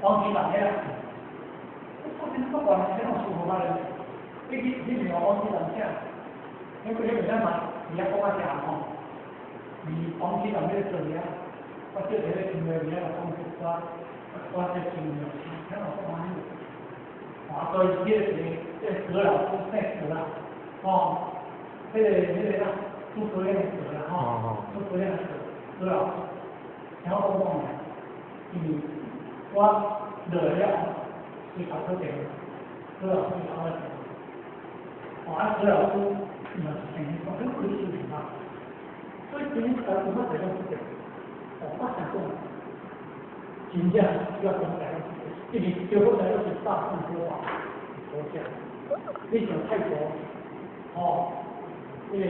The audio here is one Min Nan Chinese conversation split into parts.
王岐山遐，我真不管，这种舒服啊！你去你是王岐山请，迄个啥嘛，伊遐讲较正吼，伊王岐山迄个做遐，我叫一个亲戚伫遐讲一寡，我这亲戚，听我讲安尼，啊，所以迄个是这个何老师姓何啦，吼，迄个啦，诸葛亮的葛啦吼，诸葛亮的葛，何老师，听我讲讲，因為我落來了後，伊頭拄電，何老師頭我電，哦，啊何老師伊嘛是成日講，你開視頻啊，所以今日大家我才講這個，哦，我想講，真正需要講台灣，因為中國大陸是大乘佛法國家，你像泰國，哦，彼個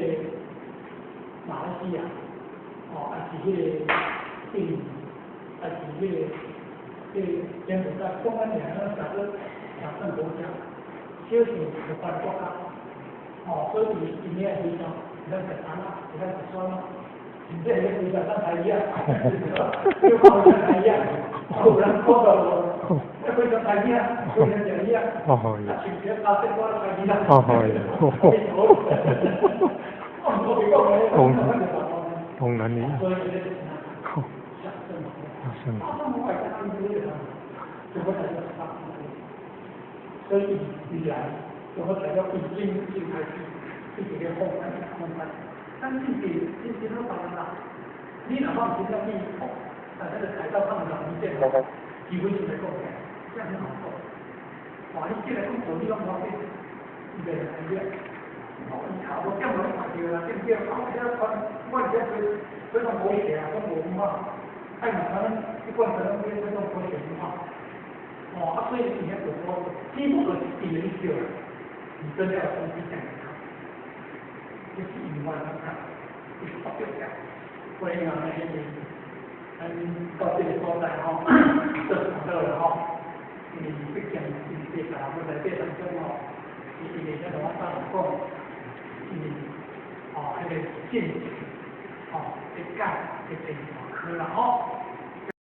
馬來西亞，哦，還是彼個印尼，還是彼個柬埔寨，講咱兩個叫做大乘國家，小是有關國家，哦，所以伊伊遐非常，會當食糖啊，會當食酸啊，真正迄個非常當台語啊，小可會當台語啊，有人講到無？非常台語啊，非常台語啊，啊，像這巴西我台語啦。哦，東東南亞。所以這個是所以未來，我大家已經就開始一直咧放寬放寬，但是真正好當然啦，你若講真正去，啊，那個踩到他們的紅線，機會就來講嘅，這樣很好做。哇，你進來講道理攏無要緊，伊袂來你。哦，伊頭無點無看到啦，對不對？啊，我遮穿，我遮穿穿種布鞋啊，攏無文化，愛嘛可能一貫可能變這種布鞋文化。哦，啊，所以你要說，基本就是第一個，你真的要重新講一套，就是以外來看，就是發表下，所以啊，那個，咱到這個所在吼，做長老了吼，因為畢竟是這大部分這當中吼，伊會咱同我當講，因為哦，彼個進前，吼，會改會變大科啦吼。